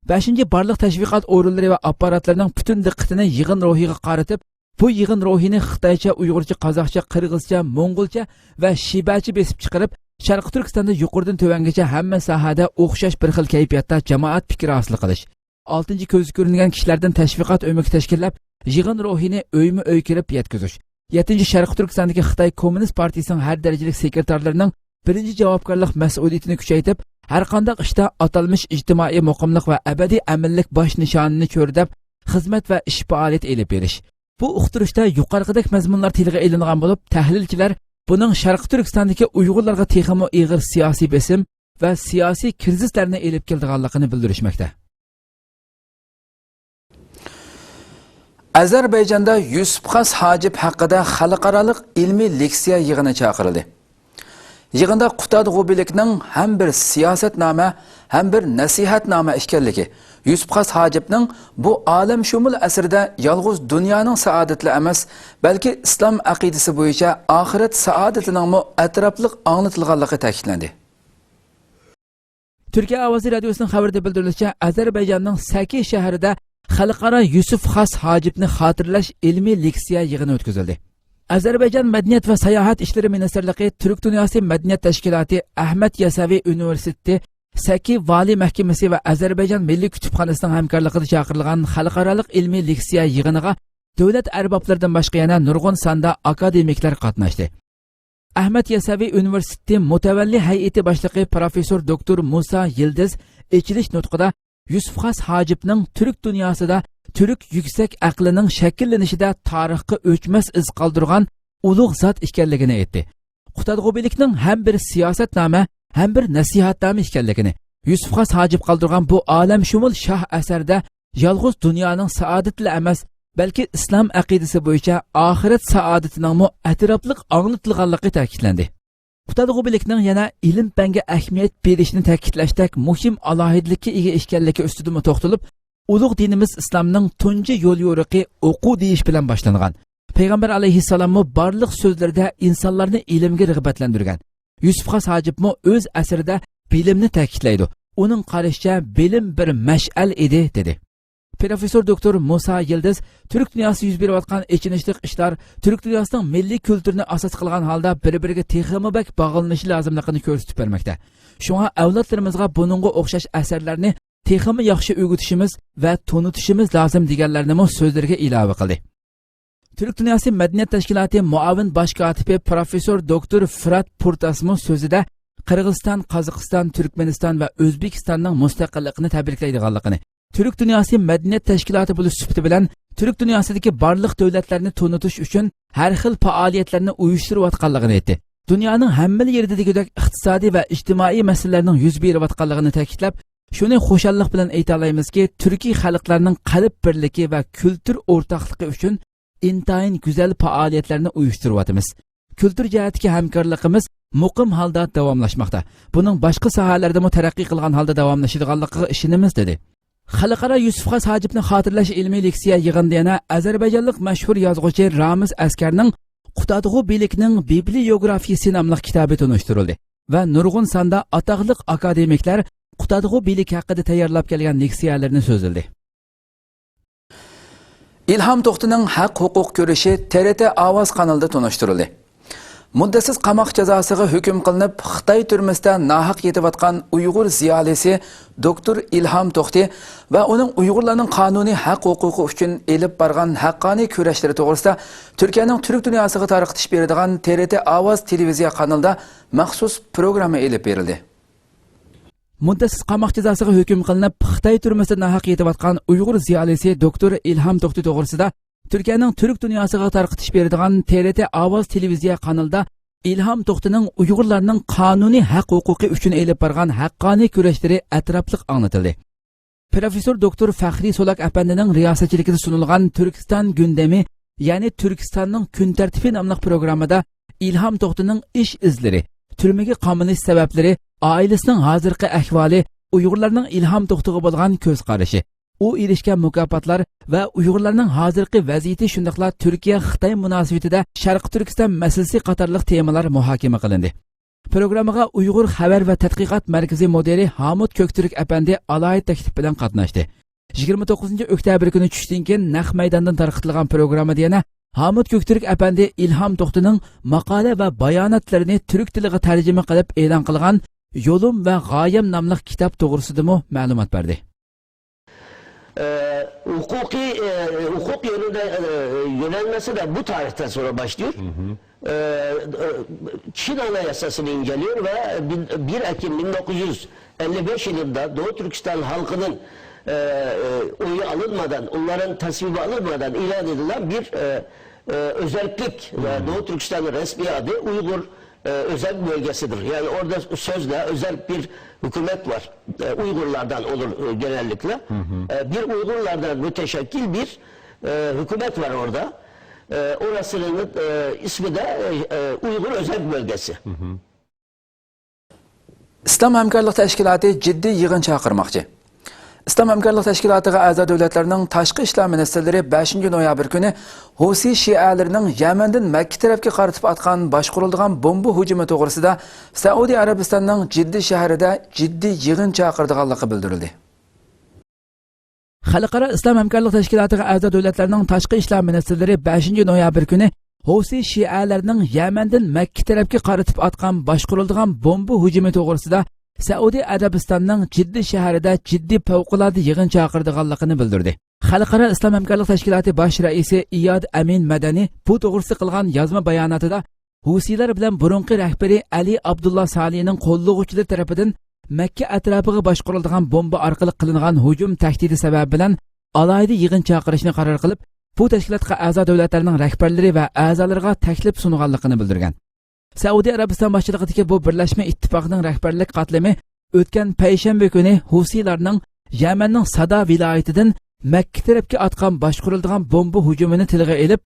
بەشىنچى، بارلىق تەشۋىقات ئورۇنلىرى ۋە ئاپپاراتلىرىنىڭ پۈتۈن دىققىتىنى يىغىن روھىغا قارىتىپ، بۇ يىغىن روھىنى خىتايچە، ئۇيغۇرچە، قازاقچە، قىرغىزچە، موڭغۇلچە ۋە شىبەچە بېسىپ چىقىرىپ، شەرقىي تۈركىستاندا يۇقىرىدىن تۆۋەنگىچە ھەممە ساھەدە ئوخشاش بىر خىل كەيپىياتتا جامائەت پىكرى ھاسىل قىلىش. ئالتىنچى، كۆزگە كۆرۈنگەن كىشىلەردىن تەشۋىقات ئۆمىكى تەشكىللەپ، يىغىن روھىنى ئۆيمۇ ئۆي كىرىپ يەتكۈزۈش. يەتتىنچى، شەرقىي تۈركىستاندىكى خىتاي كوممۇنىست پارتىيىسىنىڭ ھەر دەرىجىلىك سېكرېتارلىرىنىڭ بىرىنچى جاۋابكارلىق مەسئۇلىيىتىنى كۈچەيتىپ، ھەرقانداق ئىشتا ئاتالمىش ئىجتىمائىي مۇقىملىق ۋە ئەبەدىي ئەمىنلىك باش نىشانىنى چۆرىدەپ، خىزمەت ۋە ئىش پائالىيىتى ئېلىپ بېرىش. بۇ ئۇقتۇرۇشتا يۇقىرىقىدەك مەزمۇنلار تىلغا ئېلىنغان بولۇپ، تەھلىلچىلەر بۇنىڭ شەرقىي تۈركىستاندىكى ئۇيغۇرلارغا تېخىمۇ ئېغىر سىياسىي بېسىم، ۋە سىياسىي كىرىزىسلەرنى ئېلىپ كېلىدىغانلىقىنى بىلدۈرۈشمەكتە. ئەزەربەيجاندا يۈسۈپ خاس ھاجىپ ھەققىدە خەلقئارالىق ئىلمىي لېكسىيە يىغىنى چاقىرىلدى. يىغىندا قۇتادغۇ بىلىكنىڭ ھەم بىر سىياسەتنامە، ھەم بىر نەسىھەتنامە ئىكەنلىكى، يۈسۈپ خاس ھاجىپنىڭ بۇ ئالەمشۇمۇل ئەسىردە يالغۇز دۇنيانىڭ سائادىتىلا ئەمەس، بەلكى ئىسلام ئەقىدىسى بويىچە ئاخىرەت سائادىتىنىڭمۇ ئەتراپلىق ئاڭلىتىلغانلىقى تەكىتلەندى. تۈركىيە ئاۋازى رادىيوسىنىڭ خەۋىرىدە بىلدۈرۈلۈشىچە، ئەزەربەيجاننىڭ سەكى شەھىرىدە خەلقئارا يۈسۈپ خاس ھاجىپنى خاتىرىلەش ئىلمىي لېكسىيە يىغىنى ئۆتكۈزۈلدى. ئەزەربەيجان مەدەنىيەت ۋە ساياھەت ئىشلىرى مىنىستىرلىقى، تۈرك دۇنياسى مەدەنىيەت تەشكىلاتى، ئەھمەد يەسەۋى ئۇنىۋېرسىتېتى، سەكى ۋالىي مەھكىمىسى ۋە ئەزەربەيجان مىللىي كۇتۇپخانىسىنىڭ ھەمكارلىقىدا چاقىرىلغان خەلقئارالىق ئىلمىي لېكسىيە يىغىنىغا دۆلەت ئەربابلىرىدىن باشقا يەنە نۇرغۇن ساندا ئاكادېمىكلار قاتناشتى. ئەھمەد يەسەۋى ئۇنىۋېرسىتېتى مۇتەۋەللى ھەيئىتى باشلىقى پروفېسسور دوكتور مۇسا يىلدىز ئېچىلىش نۇتقىدا يۈسۈپ خاس ھاجىپنىڭ تۈرك دۇنياسىدا تۈرك يۈكسەك ئەقلىنىڭ شەكىللىنىشىدە تارىخقا ئۆچمەس ئىز قالدۇرغان ئۇلۇغ زات ئىكەنلىكىنى ئېيتتى. قۇتادغۇ بىلىكنىڭ ھەم بىر سىياسەتنامە، ھەم بىر نەسىھەتنامە ئىكەنلىكىنى، يۈسۈپ خاس ھاجىپ قالدۇرغان بۇ ئالەمشۇمۇل شاھ ئەسەردە يالغۇز دۇنيانىڭ سائادىتىلا ئەمەس، بەلكى ئىسلام ئەقىدىسى بويىچە ئاخىرەت سائادىتىنىڭمۇ ئەتراپلىق ئاڭلىتىلغانلىقى تەكىتلەندى. قۇتادغۇ بىلىكنىڭ يەنە ئىلىم-پەنگە ئەھمىيەت بېرىشنى تەكىتلەشتەك مۇھىم ئالاھىدىلىككە ئىگە ئىكەنلىكى ئۈستىدىمۇ توختىلىپ، ئۇلۇغ دىنىمىز ئىسلامنىڭ تۇنجى يوليورۇقى ئوقۇ دېيىش بىلەن باشلانغان. پەيغەمبەر ئەلەيھىسسالاممۇ بارلىق سۆزلىرىدە ئىنسانلارنى ئىلىمگە رىغبەتلەندۈرگەن. يۈسۈپ خاس ھاجىپمۇ ئۆز ئەسىرىدە بىلىمنى تەكىتلەيدۇ. ئۇنىڭ قارىشىچە، بىلىم بىر مەشئەل ئىدى، دېدى. پروفېسسور دوكتور مۇسا يىلدىز تۈرك دۇنياسىدا يۈز بېرىۋاتقان ئېچىنىشلىق ئىشلار تۈرك دۇنياسىنىڭ مىللىي كۈلتۈرىنى ئاساس قىلغان ھالدا بىر-بىرىگە تېخىمۇ بەك باغلىنىشى لازىملىقىنى كۆرسىتىپ بەرمەكتە. شۇڭا ئەۋلادلىرىمىزغا بۇنىڭغا ئوخشاش ئەسەرلەرنى تېخىمۇ ياخشى ئۆگىتىشىمىز ۋە تونۇتۇشىمىز لازىم، دېگەنلەرنىمۇ سۆزلىرىگە ئىلاۋە قىلدى. تۈرك دۇنياسى مەدەنىيەت تەشكىلاتى مۇئاۋىن باش كاتىپى پروفېسسور دوكتور فىرات پۇرتاسمۇ سۆزىدە قىرغىزىستان، قازاقىستان، تۈركمەنىستان ۋە ئۆزبېكىستاننىڭ مۇستەقىللىقىنى تەبرىكلەيدىغانلىقىنى، تۈرك دۇنياسى مەدەنىيەت تەشكىلاتى بولۇش سۈپىتى بىلەن تۈرك دۇنياسىدىكى بارلىق دۆلەتلەرنى تونۇتۇش ئۈچۈن ھەر خىل پائالىيەتلەرنى ئۇيۇشتۇرۇۋاتقانلىقىنى ئېيتتى. دۇنيانىڭ ھەممىلا يېرىدە دېگۈدەك ئىقتىسادىي ۋە ئىجتىمائىي مەسىلىلەرنىڭ يۈز بېرىۋاتقانلىقىنى تەكىتلەپ، شۇنى خۇشاللىق بىلەن ئېيتالايمىزكى، تۈركىي خەلقلەرنىڭ قەلب بىرلىكى ۋە كۈلتۈر ئورتاقلىقى ئۈچۈن ئىنتايىن گۈزەل پائالىيەتلەرنى ئۇيۇشتۇرۇۋاتىمىز. كۈلتۈر جەھەتتىكى ھەمكارلىقىمىز مۇقىم ھالدا داۋاملاشماقتا. بۇنىڭ باشقا ساھەلەردىمۇ تەرەققىي قىلغان ھالدا داۋاملىشىدىغانلىقىغا ئىشىنىمىز، دېدى. خەلقئارا يۈسۈپ خاس ھاجىپنى خاتىرىلەش ئىلمىي لېكسىيە يىغىنىدا يەنە ئەزەربەيجانلىق مەشھۇر يازغۇچى رامىز ئەسكەرنىڭ قۇتادغۇ بىلىكنىڭ بىبلىيوگرافىيىسى ناملىق كىتابى تونۇشتۇرۇلدى ۋە نۇرغۇن ساندا ئاتاقلىق ئاكادېمىكلار قۇتادغۇ بىلىك ھەققىدە تەييارلاپ كەلگەن لېكسىيەلىرىنى سۆزلىدى. ئىلھام توختىنىڭ ھەق-ھوقۇق كۈرىشى تې رې تې ئاۋاز قانىلىدا تونۇشتۇرۇلدى. مۇددەتسىز قاماق جازاسىغا ھۆكۈم قىلىنىپ، خىتاي تۈرمىسىدە ناھەق يېتىۋاتقان ئۇيغۇر زىيالىيسى دوكتور ئىلھام توختى ۋە ئۇنىڭ ئۇيغۇرلارنىڭ قانۇنىي ھەق-ھوقۇقى ئۈچۈن ئېلىپ بارغان ھەققانىي كۈرەشلىرى توغرىسىدا تۈركىيەنىڭ تۈرك دۇنياسىغا تارقىتىش بېرىدىغان تې رې تې ئاۋاز تېلېۋىزىيە قانىلىدا مەخسۇس پروگرامما ئېلىپ بېرىلدى. مۇددەتسىز قاماق جازاسىغا ھۆكۈم قىلىنىپ، خىتاي تۈرمىسىدە ناھەق يېتىۋاتقان ئۇيغۇر زىيالىيسى دوكتور ئىلھام توختى توغرىسىدا تۈركىيەنىڭ تۈرك دۇنياسىغا تارقىتىش بېرىدىغان تې رې تې ئاۋاز تېلېۋىزىيە قانىلىدا ئىلھام توختىنىڭ ئۇيغۇرلارنىڭ قانۇنىي ھەق-ھوقۇقى ئۈچۈن ئېلىپ بارغان ھەققانىي كۈرەشلىرى ئەتراپلىق ئاڭلىتىلدى. پروفېسسور دوكتور فەخرىي سولاك ئەپەندىنىڭ رىياسەتچىلىكىدە سۇنۇلغان تۈركىستان گۈندەمى، يەنى تۈركىستاننىڭ كۈن تەرتىپى ناملىق پروگراممىدا ئىلھام توختىنىڭ ئىش ئىزلىرى، تۈرمىگە قامىلىش سەۋەبلىرى، ئائىلىسىنىڭ ھازىرقى ئەھۋالى، ئۇيغۇرلارنىڭ ئىلھام توختىغا بولغان كۆز قارىشى، ئۇ ئېرىشكەن مۇكاپاتلار ۋە ئۇيغۇرلارنىڭ ھازىرقى ۋەزىيىتى، شۇنداقلا تۈركىيە-خىتاي مۇناسىۋىتىدە شەرقىي تۈركىستان مەسىلىسى قاتارلىق تېمىلار مۇھاكىمە قىلىندى. پروگراممىغا ئۇيغۇر خەۋەر ۋە تەتقىقات مەركىزى مۇدىرى ھامۇت كۆكتۈرك ئەپەندى ئالاھىدە تەكلىپ بىلەن قاتناشتى. يىگىرمە توققۇزىنچى ئۆكتەبىر كۈنى چۈشتىن كېيىن نەق مەيداندىن تارقىتىلغان پروگراممىدا يەنە ھامۇت كۆكتۈرك ئەپەندى ئىلھام توختىنىڭ ماقالە ۋە باياناتلىرىنى تۈرك تىلىغا تەرجىمە قىلىپ ئېلان قىلغان يولۇم ۋە غايەم ناملىق كىتاب توغرىسىدىمۇ مەلۇمات بەردى. E, hukuki, e, hukuk yönünde, e, yönelmesi de bu tarihten sonra başlıyor. E, e, Çin Anayasası'nı inceliyor ve bin- bir Ekim bin dokuz yüz elli beş yılında Doğu Türkistan halkının e, e, oyu alınmadan, onların tasvibi alınmadan ilan edilen bir e, e, özellik ve Doğu Türkistan'ın resmi adı Uygur e, özel bölgesidir. Yani orada sözde özel bir hükümet var. E, Uygurlardan olur, e, genellikle. E, bir Uygurlardan müteşekkil bir, e, hükümet var orada. E, orasının, e, ismi de, e, e, Uygur Özel Bölgesi. ئىسلام ھەمكارلىق تەشكىلاتى جىددىي يىغىن چاقىرماقچى. ئىسلام ھەمكارلىق تەشكىلاتىغا ئەزا دۆلەتلەرنىڭ تاشقى ئىشلار مىنىستىرلىرى بەشىنچى نويابىر كۈنى ھۇسى شىئەلىرىنىڭ يەمەندىن مەككە تەرەپكە قارىتىپ ئاتقان باشقۇرۇلىدىغان بومبا ھۇجۇمى توغرىسىدا سەئۇدى ئەرەبىستاننىڭ جىددە شەھىرىدە جىددىي يىغىن چاقىرىدىغانلىقى بىلدۈرۈلدى. خەلقئارا ئىسلام ھەمكارلىق تەشكىلاتىغا ئەزا دۆلەتلەرنىڭ تاشقى ئىشلار مىنىستىرلىرى بەشىنچى نويابىر كۈنى ھۇسى شىئەلەرنىڭ يەمەندىن مەككە تەرەپكە قارىتىپ ئاتقان باشقۇرۇلىدىغان بومبا ھۇجۇمى توغرىسىدا سەئۇدى ئەرەبىستاننىڭ جىددە شەھىرىدە جىددىي پەۋقۇلئاددە يىغىن چاقىرىدىغانلىقىنى بىلدۈردى. خەلقئارا ئىسلام ھەمكارلىق تەشكىلاتى باش رەئىسى ئىياد ئەمىن مەدەنى بۇ توغرىسىدا قىلغان يازما باياناتىدا، ھۇسىيلار بىلەن بۇرۇنقى رەھبىرى ئەلى ئابدۇللا سالىھنىڭ قوللىغۇچىلىرى تەرىپىدىن مەككە ئەتراپىغا باشقۇرۇلىدىغان بومبا ئارقىلىق قىلىنغان ھۇجۇم تەھدىتى سەۋەبى بىلەن ئالاھىدە يىغىن چاقىرىشنى قارار قىلىپ، بۇ تەشكىلاتقا ئەزا دۆلەتلەرنىڭ رەھبەرلىرى ۋە ئەزالىرىغا تەكلىپ سۇنغانلىقىنى بىلدۈرگەن. سەئۇدى ئەرەبىستان باشچىلىقىدىكى بۇ بىرلەشمە ئىتتىپاقنىڭ رەھبەرلىك قاتلىمى ئۆتكەن پەيشەنبە كۈنى ھۇسىيلارنىڭ يەمەننىڭ سادا ۋىلايىتىدىن مەككە تەرەپكە ئاتقان باشقۇرۇلىدىغان بومبا ھۇجۇمىنى تىلغا ئېلىپ،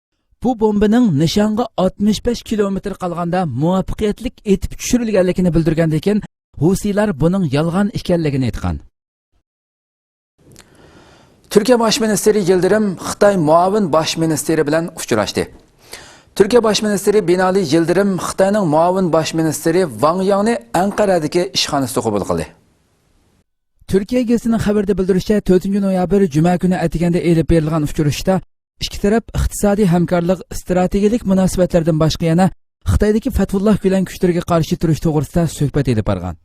بۇ بومبىنىڭ نىشانغا ئاتمىش بەش كىلومېتىر قالغاندا مۇۋەپپەقىيەتلىك ئېتىپ چۈشۈرۈلگەنلىكىنى بىلدۈرگەندىن كېيىن، ھۇسىيلار بۇنىڭ يالغان ئىكەنلىكىنى ئېيتقان. تۈركىيە باش مىنىستىرى يىلدىرىم خىتاي مۇئاۋىن باش مىنىستىرى بىلەن ئۇچراشتى. تۈركىيە باش مىنىستىرى بىنالى يىلدىرىم خىتاينىڭ مۇئاۋىن باش مىنىستىرى ۋاڭ ياڭنى ئەنقەرەدىكى ئىشخانىسىدا قوبۇل قىلدى. تۈركىيە گېزىتىنىڭ خەۋىرىدە بىلدۈرۈشىچە، تۆتىنچى نويابىر جۈمە كۈنى ئەتىگەندە ئېلىپ بېرىلغان ئۇچرىشىشتا ئىككى تەرەپ ئىقتىسادىي ھەمكارلىق، ئىستراتېگىيەلىك مۇناسىۋەتلەردىن باشقا يەنە خىتايدىكى فەتھۇللاھ گۈلەن كۈچلىرىگە قارشى تۇرۇش توغرىسىدا سۆھبەت ئېلىپ بارغان.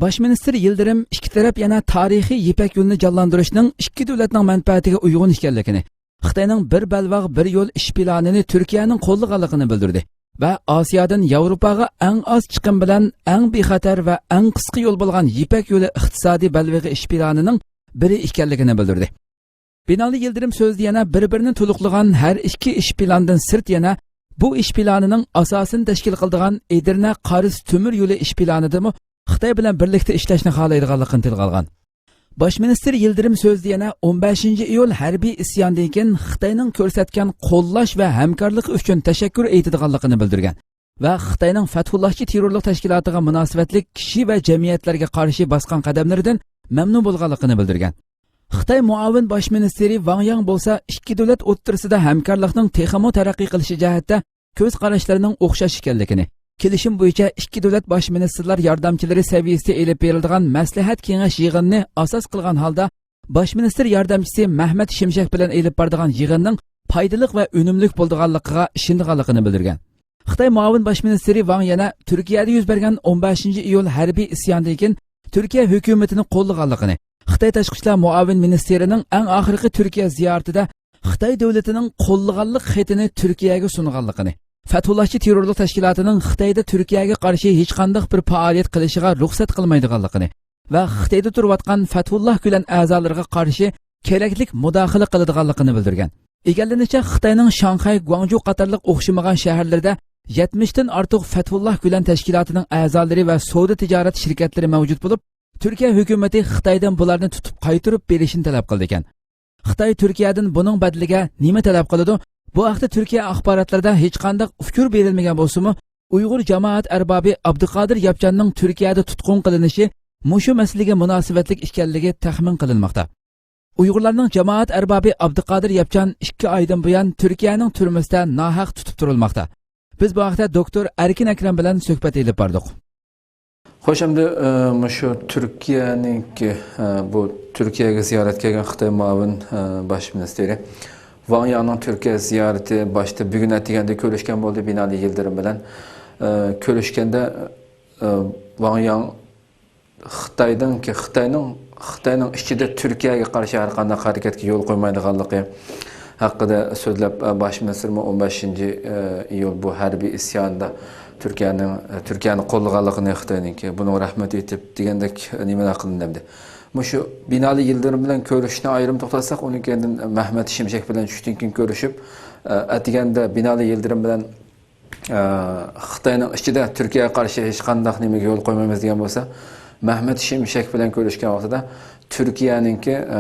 باش مىنىستىر يىلدىرىم ئىككى تەرەپ يەنە تارىخىي يىپەك يولىنى جانلاندۇرۇشنىڭ ئىككى دۆلەتنىڭ مەنپەئەتىگە ئۇيغۇن ئىكەنلىكىنى، خىتاينىڭ بىر بەلباغ، بىر يول ئىش پىلانىنى تۈركىيەنىڭ قوللىغانلىقىنى بىلدۈردى ۋە ئاسىيادىن ياۋروپاغا ئەڭ ئاز چىقىم بىلەن ئەڭ بىخەتەر ۋە ئەڭ قىسقا يول بولغان يىپەك يولى ئىقتىسادىي بەلبېغى ئىش پىلانىنىڭ بىرى ئىكەنلىكىنى بىلدۈردى. بىنالى يىلدىرىم سۆزىدە يەنە بىر-بىرىنى تولۇقلىغان ھەر ئىككى ئىش پىلانىدىن سىرت يەنە بۇ ئىش پىلانىنىڭ ئاساسىنى تەشكىل قىلىدىغان ئېدىرنە قارس تۆمۈر يولى ئىش پىلانىدىمۇ خىتاي بىلەن بىرلىكتە ئىشلەشنى خالايدىغانلىقىنى تىلغا ئالغان. باش مىنىستىر يىلدىرىم سۆزىدە يەنە ئون بەشىنچى ئىيۇل ھەربىي ئىسياندىن كېيىن خىتاينىڭ كۆرسەتكەن قوللاش ۋە ھەمكارلىقى ئۈچۈن تەشەككۈر ئېيتىدىغانلىقىنى بىلدۈرگەن ۋە خىتاينىڭ فەتھۇللاھچى تېررورلۇق تەشكىلاتىغا مۇناسىۋەتلىك كىشى ۋە جەمئىيەتلەرگە قارشى باسقان قەدەملىرىدىن مەمنۇن بولغانلىقىنى بىلدۈرگەن. خىتاي مۇئاۋىن باش مىنىستىرى ۋاڭ ياڭ بولسا ئىككى دۆلەت ئوتتۇرىسىدا ھەمكارلىقنىڭ تېخىمۇ تەرەققىي قىلىشى جەھەتتە كۆز قاراشلىرىنىڭ ئوخشاش ئىكەنلىكىنى، كېلىشىم بويىچە ئىككى دۆلەت باش مىنىستىرلار ياردەمچىلىرى سەۋىيەسىدە ئېلىپ بېرىلىدىغان مەسلىھەت كېڭەش يىغىنىنى ئاساس قىلغان ھالدا، باش مىنىستىر ياردەمچىسى مەھمەت شىمشەك بىلەن ئېلىپ بارىدىغان يىغىننىڭ پايدىلىق ۋە ئۈنۈملۈك بولىدىغانلىقىغا ئىشىنىدىغانلىقىنى بىلدۈرگەن. خىتاي مۇئاۋىن باش مىنىستىرى ۋاڭ يەنە تۈركىيەدە يۈز بەرگەن ئون بەشىنچى ئىيۇل ھەربىي ئىسيانىدىن كېيىن تۈركىيە ھۆكۈمىتىنى قوللىغانلىقىنى، خىتاي تاشقى ئىشلار مۇئاۋىن مىنىستىرىنىڭ ئەڭ ئاخىرقى تۈركىيە زىيارىتىدە خىتاي دۆلىتىنىڭ قوللىغانلىق خېتىنى تۈركىيەگە سۇنغانلىقىنى، فەتھۇللاھچى تېررورلۇق تەشكىلاتىنىڭ خىتايدا تۈركىيەگە قارشى ھېچقانداق بىر پائالىيەت قىلىشىغا رۇخسەت قىلمايدىغانلىقىنى ۋە خىتايدا تۇرۇۋاتقان فەتھۇللاھ گۈلەن ئەزالىرىغا قارشى كېرەكلىك مۇداخىلە قىلىدىغانلىقىنى بىلدۈرگەن. ئىگىلىنىشىچە، خىتاينىڭ شاڭخەي، گۇاڭجۇ قاتارلىق ئوخشىمىغان شەھەرلىرىدە يەتمىشتىن ئارتۇق فەتھۇللاھ گۈلەن تەشكىلاتىنىڭ ئەزالىرى ۋە سودا تىجارەت شىركەتلىرى مەۋجۇت بولۇپ، تۈركىيە ھۆكۈمىتى خىتايدىن بۇلارنى تۇتۇپ قايتۇرۇپ بېرىشنى تەلەپ قىلىدىكەن. خىتاي تۈركىيەدىن بۇنىڭ بەدىلىگە نېمە تەلەپ قىلىدۇ؟ بۇ ھەقتە تۈركىيە ئاخباراتلىرىدا ھېچقانداق ئۇچۇر بېرىلمىگەن بولسىمۇ، ئۇيغۇر جامائەت ئەربابى ئابدۇقادىر ياپچاننىڭ تۈركىيەدە تۇتقۇن قىلىنىشى مۇشۇ مەسىلىگە مۇناسىۋەتلىك ئىكەنلىكى تەخمىن قىلىنماقتا. ئۇيغۇرلارنىڭ جامائەت ئەربابى ئابدۇقادىر ياپچان ئىككى ئايدىن بۇيان تۈركىيەنىڭ تۈرمىسىدە ناھەق تۇتۇپ تۇرۇلماقتا. بىز بۇ ھەقتە دوكتور ئەركىن ئەكرەم بىلەن سۆھبەت ئېلىپ باردۇق. خوش، ئەمدى، ئە، مۇشۇ تۈركىيەنىڭكى، ئە، بۇ تۈركىيەگە زىيارەتكە كەلگەن خىتاي مۇئاۋىن، ئە، باش مىنىستىرى ۋاڭ ياڭنىڭ تۈركىيە زىيارىتى باشتا بۈگۈن ئەتىگەندە كۆرۈشكەن بولدى بىنالى يىلدىرىم بىلەن. ئە، كۆرۈشكەندە، ئە، ۋاڭ ياڭ خىتايدىڭكى، خىتاينىڭ، خىتاينىڭ ئىچىدە تۈركىيەگە قارشى ھەر قانداق ھەرىكەتكە يول قويمايدىغانلىقى ھەققىدە سۆزلەپ، باش مىنىستىرمۇ ئون بەشىنچى ئىيۇل بۇ ھەربىي ئىسياندا تۈركىيەنىڭ، تۈركىيەنى قوللىغانلىقىنى خىتاينىڭكى، بۇنىڭغا رەھمەت ئېيتىپ دېگەندەك نېمىلەر قىلىندى ئەمدى. مۇشۇ بىنالى يىلدىرىم بىلەن كۆرۈشۈشنى ئايرىم توختاتساق، ئۇنىڭ كەينىدىن مەھمەت شىمشەك بىلەن چۈشتىن كېيىن كۆرۈشۈپ، ئەتىگەندە بىنالى يىلدىرىم بىلەن ئە، خىتاينىڭ ئىچىدە تۈركىيەگە قارشى ھېچقانداق نېمىگە يول قويمايمىز دېگەن بولسا، مەھمەت شىمشەك بىلەن كۆرۈشكەن ۋاقتىدا تۈركىيەنىڭكى، ئە،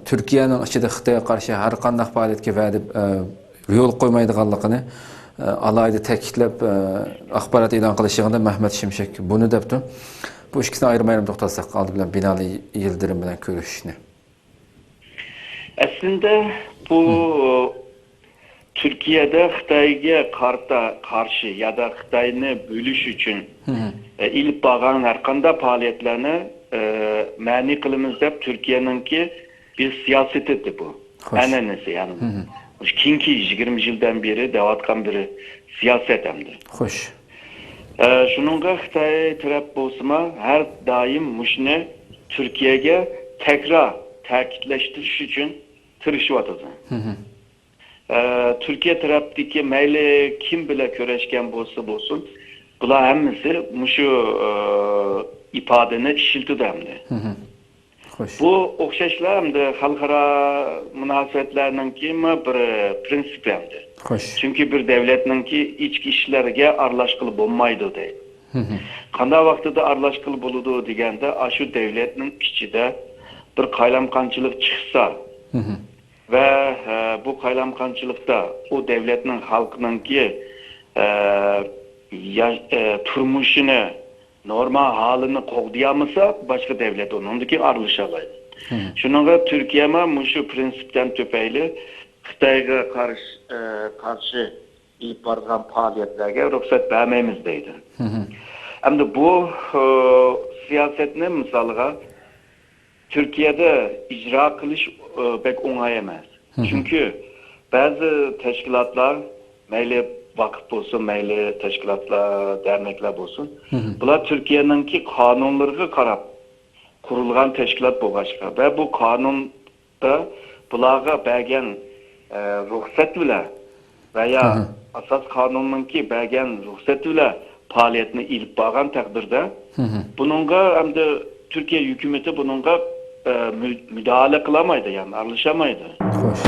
تۈركىيەنىڭ ئىچىدە خىتايغا قارشى ھەر قانداق پائالىيەتكە ۋەدە، ئە، يول قويمايدىغانلىقىنى، ئە، ئالاھىدە تەكىتلەپ، ئە، ئاخبارات ئېلان قىلىش يىغىنىدا مەھمەت شىمشەك بۇنى دەپتۇ. بۇ ئىككىسىنى ئايرىم-ئايرىم توختالساق، ئالدى بىلەن بىنالى يىلدىرىم بىلەن كۆرۈشۈشنى. ئەسلىندە بۇ تۈركىيەدە خىتايغا قارتا، قارشى يادا خىتاينى بۆلۈش ئۈچۈن، ئە، ئېلىپ بارغان ھەرقانداق پائالىيەتلەرنى، ئە، مەنئى قىلىمىز دەپ تۈركىيەنىڭكى بىر سىياسىتى ئىدى بۇ. خوش. ئەنئەنىسى، يەنى. مۇشۇ كېيىنكى يىگىرمە يىلدىن بېرى دەۋاتقان بىر سىياسەت ئەمدى. خوش. ئە، شۇنىڭغا خىتاي تەرەپ بولسىمۇ ھەر دائىم مۇشۇنى تۈركىيەگە تەكرار تەكىتلەشتۈرۈش ئۈچۈن تىرىشىۋاتىدۇ. ئە، تۈركىيە تەرەپتىكى مەيلى كىم بىلەن كۆرۈشكەن بولسا بولسۇن، بۇلار ھەممىسى مۇشۇ، ئە، ئىپادىنى ئىشلىتىدۇ ئەمدى. خوش. بۇ ئوخشاشلا ئەمدى خەلقئارا مۇناسىۋەتلەرنىڭكىمۇ بىر پرىنسىپى ئەمدى. خوش. چۈنكى بىر دەۋلەتنىڭكى ئىچكى ئىشلىرىغا ئارىلاشقىلى بولمايدۇ دەيدۇ. قانداق ۋاقتىدا ئارىلاشقىلى بولىدۇ دېگەندە، ئاشۇ دەۋلەتنىڭ ئىچىدە بىر قايلامقانچىلىق چىقسا، ۋە، ئە، بۇ قايلامقانچىلىقتا ئۇ دەۋلەتنىڭ خەلقىنىڭكى، ئە، يا-، ئە، تۇرمۇشىنى، نورمال ھالىنى قوغدىيالمىسا، باشقا دەۋلەت ئۇنىڭدىن كېيىن ئارىلىشالايدۇ. شۇنىڭغا تۈركىيەمۇ مۇشۇ پرىنسىپتىن تۈپەيلى خىتايغا قارشى، ئە، قارشى ئېلىپ بارغان پائالىيەتلەرگە رۇخسەت بەرمەيمىز دەيدۇ. ئەمدى بۇ، ئە، سىياسەتنى مىسالغا تۈركىيەدە ئىجرا قىلىش، ئە، بەك ئوڭاي ئەمەس. چۈنكى بەزى تەشكىلاتلار، مەيلى ۋاقىپ بولسۇن، مەيلى تەشكىلاتلار، دەرنەكلەر بولسۇن، بۇلار تۈركىيەنىڭكى قانۇنلىرىغا قاراپ قۇرۇلغان تەشكىلات بولغاچقا ۋە بۇ قانۇندا بۇلارغا بەرگەن، ئە، رۇخسەت بىلەن ۋە يا ئاساس قانۇننىڭكى بەرگەن رۇخسەت بىلەن پائالىيەتنى ئېلىپ بارغان تەقدىردە، بۇنىڭغا ئەمدى تۈركىيە ھۆكۈمىتى بۇنىڭغا، ئە، مۇ-، مۇداخىلە قىلالمايدۇ، يەنى ئارىلىشالمايدۇ. خوش.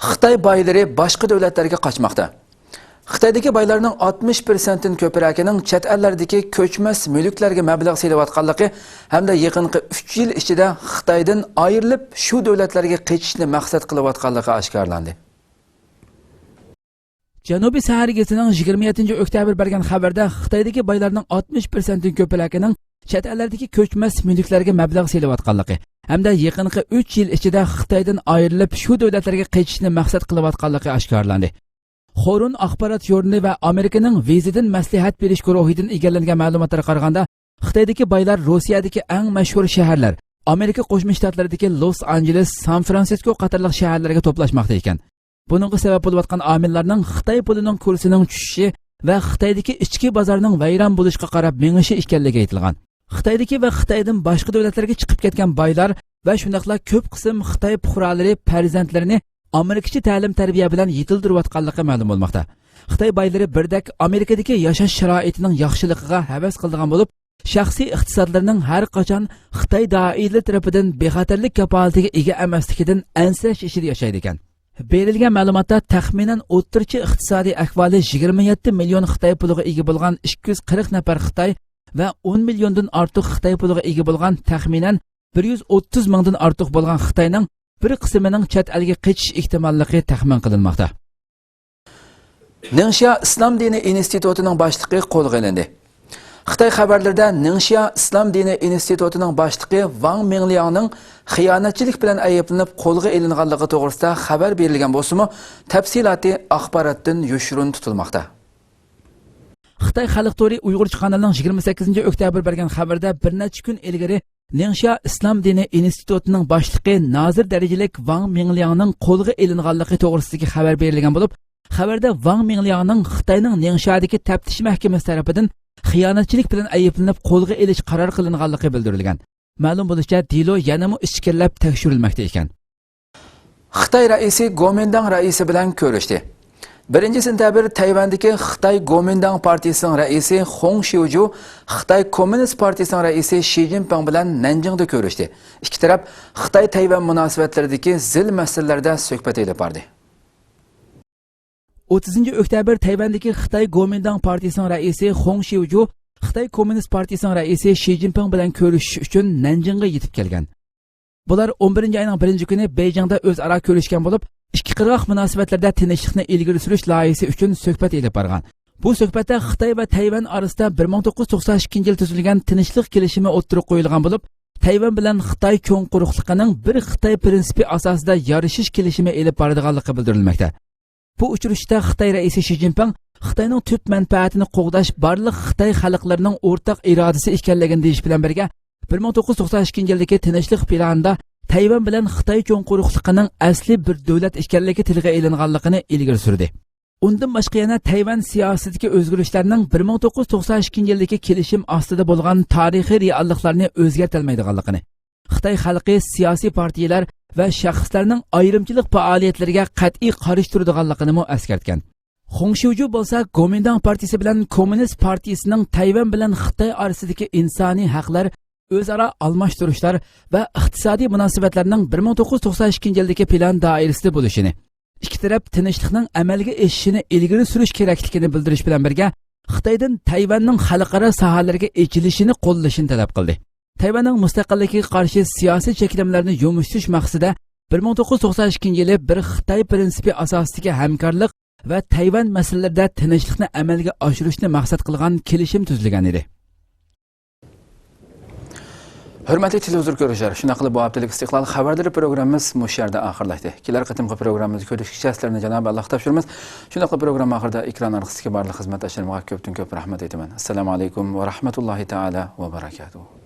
خىتاي بايلىرى باشقا دۆلەتلەرگە قاچماقتا. خىتايدىكى بايلارنىڭ ئاتمىش پىرسەنتتىن كۆپرەكىنىڭ چەت ئەللەردىكى كۆچمەس مۈلۈكلەرگە مەبلەغ سېلىۋاتقانلىقى ھەمدە يېقىنقى ئۈچ يىل ئىچىدە خىتايدىن ئايرىلىپ، شۇ دۆلەتلەرگە قېچىشنى مەقسەت قىلىۋاتقانلىقى ئاشكارىلاندى. جەنۇبىي سەھەر گېزىتىنىڭ يىگىرمە يەتتىنچى ئۆكتەبىر بەرگەن خەۋىرىدە خىتايدىكى بايلارنىڭ ئاتمىش پىرسەنتتىن كۆپرەكىنىڭ چەت ئەللەردىكى كۆچمەس مۈلۈكلەرگە مەبلەغ سېلىۋاتقانلىقى ھەمدە يېقىنقى ئۈچ يىل ئىچىدە خىتايدىن ئايرىلىپ، شۇ دۆلەتلەرگە قېچىشنى مەقسەت قىلىۋاتقانلىقى ئاشكارىلاندى. خورۇن ئاخبارات ژۇرنىلى ۋە ئامېرىكىنىڭ ۋىزىدىن مەسلىھەت بېرىش گۇرۇھىدىن ئىگىلەنگەن مەلۇماتلارغا قارىغاندا، خىتايدىكى بايلار روسىيەدىكى ئەڭ مەشھۇر شەھەرلەر، ئامېرىكا قوشما شتاتلىرىدىكى لوس ئانژېلېس، سان فرانسىسكو قاتارلىق شەھەرلەرگە توپلاشماقتا ئىكەن. بۇنىڭغا سەۋەب بولۇۋاتقان ئامىللارنىڭ خىتاي پۇلىنىڭ كۇرسىنىڭ چۈشۈشى ۋە خىتايدىكى ئىچكى بازارنىڭ ۋەيران بولۇشقا قاراپ مېڭىشى ئىكەنلىكى ئېيتىلغان. خىتايدىكى ۋە خىتايدىن باشقا دۆلەتلەرگە چىقىپ كەتكەن بايلار ۋە شۇنداقلا كۆپ قىسىم خىتاي پۇقرالىرى پەرزەنتلىرىنى ئامېرىكىچە تەلىم-تەربىيە بىلەن يېتىلدۈرۈۋاتقانلىقى مەلۇم بولماقتا. خىتاي بايلىرى بىردەك ئامېرىكىدىكى ياشاش شارائىتىنىڭ ياخشىلىقىغا ھەۋەس قىلىدىغان بولۇپ، شەخسىي ئىقتىسادلىرىنىڭ ھەر قاچان خىتاي دائىرىلىرى تەرىپىدىن بىخەتەرلىك كاپالىتىگە ئىگە ئەمەسلىكىدىن ئەنسىرەش ئىچىدە ياشايدىكەن. بېرىلگەن مەلۇماتتا تەخمىنەن ئوتتۇرىچە ئىقتىسادىي ئەھۋالى يىگىرمە يەتتە مىليون خىتاي پۇلىغا ئىگە بولغان ئىككى يۈز قىرىق نەپەر خىتاي ۋە ئون مىليوندىن ئارتۇق خىتاي پۇلىغا ئىگە بولغان تەخمىنەن بىر يۈز ئوتتۇز مىڭدىن ئارتۇق بولغان خىتاينىڭ بىر قىسمىنىڭ چەت ئەلگە قېچىش ئېھتىماللىقى تەخمىن قىلىنماقتا. نىڭشيا ئىسلام دىنى ئىنستىتۇتىنىڭ باشلىقى قولغا ئېلىندى. خىتاي خەۋەرلىرىدە نىڭشيا ئىسلام دىنى ئىنستىتۇتىنىڭ باشلىقى ۋاڭ مىڭلياڭنىڭ خىيانەتچىلىك بىلەن ئەيىبلىنىپ قولغا ئېلىنغانلىقى توغرىسىدا خەۋەر بېرىلگەن بولسىمۇ، تەپسىلاتى ئاخباراتتىن يوشۇرۇن تۇتۇلماقتا. خىتاي خەلق تورى ئۇيغۇرچە قانىلىنىڭ يىگىرمە سەككىزىنچى ئۆكتەبىر بەرگەن خەۋىرىدە بىر نەچچە كۈن ئىلگىرى نىڭشيا ئىسلام دىنى ئىنستىتۇتىنىڭ باشلىقى نازىر دەرىجىلىك ۋاڭ مىڭلياڭنىڭ قولغا ئېلىنغانلىقى توغرىسىدىكى خەۋەر بېرىلگەن بولۇپ، خەۋەردە ۋاڭ مىڭلياڭنىڭ خىتاينىڭ نىڭشيادىكى تەپتىش مەھكىمىسى تەرىپىدىن خىيانەتچىلىك بىلەن ئەيىبلىنىپ قولغا ئېلىش قارار قىلىنغانلىقى بىلدۈرۈلگەن. مەلۇم بولۇشىچە، دېلو يەنىمۇ ئىچكىرىلەپ تەكشۈرۈلمەكتە ئىكەن. خىتاي رەئىسى گومىنداڭ رەئىسى بىلەن كۆرۈشتى. بىرىنچى سېنتەبىر تەيۋەندىكى خىتاي گومىنداڭ پارتىيىسىنىڭ رەئىسى خۇڭ شيۇجۇ خىتاي كوممۇنىست پارتىيىسىنىڭ رەئىسى شى جىنپىڭ بىلەن نەنجىڭدا كۆرۈشتى. ئىككى تەرەپ خىتاي تەيۋەن مۇناسىۋەتلىرىدىكى زىل مەسىلىلەردە سۆھبەت ئېلىپ باردى. ئوتتۇزىنچى ئۆكتەبىر تەيۋەندىكى خىتاي گومىنداڭ پارتىيىسىنىڭ رەئىسى خۇڭ شيۇجۇ خىتاي كوممۇنىست پارتىيىسىنىڭ رەئىسى شى جىنپىڭ بىلەن كۆرۈشۈش ئۈچۈن نەنجىڭغا يېتىپ كەلگەن. بۇلار ئون بىرىنچى ئاينىڭ بىرىنچى كۈنى بېيجىڭدا ئۆزئارا كۆرۈشكەن بولۇپ، ئىككى قىرغاق مۇناسىۋەتلەردە تىنچلىقنى ئىلگىرى سۈرۈش لايىھىسى ئۈچۈن سۆھبەت ئېلىپ بارغان. بۇ سۆھبەتتە خىتاي ۋە تەيۋەن ئارىسىدا بىر مىڭ توققۇز يۈز توقسان ئىككىنچى يىل تۈزۈلگەن تىنچلىق كېلىشىمى ئوتتۇرىغا قويۇلغان بولۇپ، تەيۋەن بىلەن خىتاي چوڭ قۇرۇقلۇقىنىڭ بىر خىتاي پىرىنسىپى ئاساسىدا يارىشىش كېلىشىمى ئېلىپ بارىدىغانلىقى بىلدۈرۈلمەكتە. بۇ ئۇچرىشىشتا خىتاي رەئىسى شى جىنپىڭ خىتاينىڭ تۈپ مەنپەئەتىنى قوغداش بارلىق خىتاي خەلقلىرىنىڭ ئورتاق ئىرادىسى ئىكەنلىكىنى دېيىش بىلەن بىرگە، بىر مىڭ توققۇز يۈز توقسان ئىككىنچى يىلدىكى تىنچلىق پىلانىدا تەيۋەن بىلەن خىتاي چوڭ قۇرۇقلۇقىنىڭ ئەسلى بىر دۆلەت ئىكەنلىكى تىلغا ئېلىنغانلىقىنى ئىلگىرى سۈردى. ئۇندىن باشقا يەنە تەيۋەن سىياسىتىدىكى ئۆزگىرىشلەرنىڭ بىر مىڭ توققۇز يۈز توقسان ئىككىنچى يىلدىكى كېلىشىم ئاستىدا بولغان تارىخىي رېئاللىقلارنى ئۆزگەرتەلمەيدىغانلىقىنى، خىتاي خەلقى سىياسىي پارتىيىلەر ۋە شەخسلەرنىڭ ئايرىمچىلىق پائالىيەتلىرىگە قەتئىي قارشى تۇرىدىغانلىقىنىمۇ ئەسكەرتكەن. خۇڭ شيۇجۇ بولسا گومىنداڭ پارتىيىسى بىلەن كوممۇنىست پارتىيىسىنىڭ تەيۋەن بىلەن خىتاي ئارىسىدىكى ئىنسانىي ھەقلەر، ئۆزئارا ئالماشتۇرۇشلار ۋە ئىقتىسادىي مۇناسىۋەتلەرنىڭ بىر مىڭ توققۇز يۈز توقسان ئىككىنچى يىلدىكى پىلان دائىرىسىدە بولۇشىنى، ئىككى تەرەپ تىنچلىقنىڭ ئەمەلگە ئېشىشىنى ئىلگىرى سۈرۈش كېرەكلىكىنى بىلدۈرۈش بىلەن بىرگە، خىتايدىن تەيۋەننىڭ خەلقئارا ساھەلەرگە ئېچىلىشىنى قوللىشىنى تەلەپ قىلدى. تەيۋەننىڭ مۇستەقىللىكىگە قارشى سىياسىي چەكلىمىلەرنى يۇمشىتىش مەقسىتىدە بىر مىڭ توققۇز يۈز توقسان ئىككىنچى يىلى بىر خىتاي پىرىنسىپى ئاساسىدىكى ھەمكارلىق ۋە تەيۋەن مەسىلىلىرىدە تىنچلىقنى ئەمەلگە ئاشۇرۇشنى مەقسەت قىلغان كېلىشىم تۈزۈلگەن ئىدى. ھۆرمەتلىك تېلېۋىزور كۆرۈشلەر، شۇنداق قىلىپ بۇ ھەپتىلىك ئىستىقلال خەۋەرلىرى پروگراممىمىز مۇشۇ يەردە ئاخىرلاشتى. كېلەر قېتىمقى پروگراممىمىزدا كۆرۈشكىچە سىلەرنى جانابى ئاللاغا تاپشۇرىمىز. شۇنداقلا پروگرامما ئاخىرىدا ئېكران ئارقىسىدىكى بارلىق خىزمەتداشلىرىمغا كۆپتىن كۆپ رەھمەت ئېيتىمەن. ئەسسالامۇ ئەلەيكۇم ۋە رەھمەتۇللاھى تائالا ۋە بەرەكاتۇھۇ.